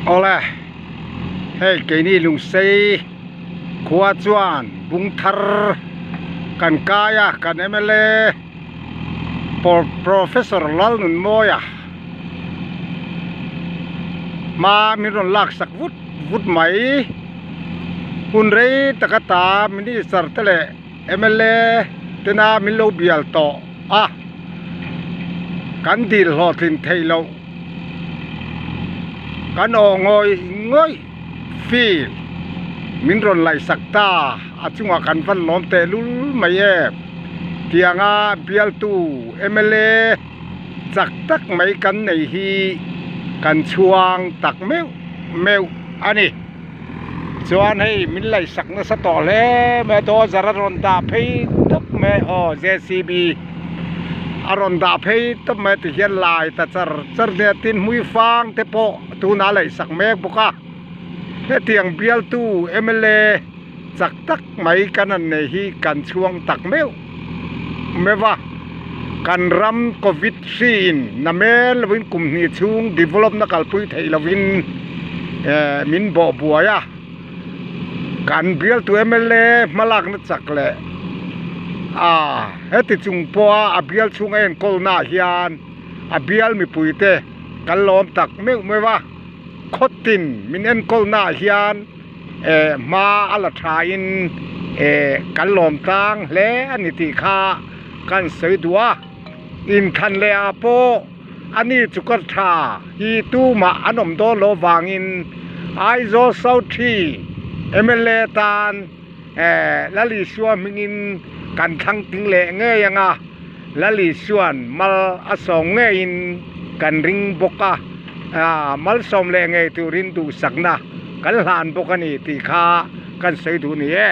Awle, hei keini Lungsei khua chuan bung thar kan kai a, kan mla Professor Lalnunmawia hma min rawn lak sak vut vut mai. Hun rei tak ata Minister te leh mla tena min lo bial tawh a, kan dil hlawhtlin theih loh kan aw ngawih ngawih feel min rawn laihsak ta a chungah kan van lawm teh lul mai em tianga bialtu mla chak tak mai kan nei hi kan chhuang tak meuh meuh a ni. Chuan hei min laihsak nasa tawh hle mai a dozer a rawn dah phei tawp mai aw jcb a rawn dah phei tawp mai tihian lai ta char char nia tin hmui fang te pawh tunah a laihsak mek bawk a hetiang bialtu mla chak tak mai kan han nei hi kan chhuang tak meuh meuh a kan ram covid hri in na mel lovin kum hnih chhung develop na kalpui theih lovin eh min bawh buai a kan bialtu mla hmalakna chak leh a heti chung pawha a bial chhung a enkawl naah hian a bial mipui te kan lawm tak meuh meuh a khawtin min enkawl naah hian. eh hma a la tha in eh kan lawm tlang hle a ni tih kha kan sawi duh a inthan leh ah pawh ani chu ka tha hi tumah an awm dawn loh vangin Aizawl South thi mla tan eh Lalisua hmingin kan thlang ting leh ngei ang a Lalisuan mal a sawm ngeiin kan ring bawk a. Ah malsawm leh ngei turin duhsakna kan hlan bawk a ni tih kha kan sawi duh ni e.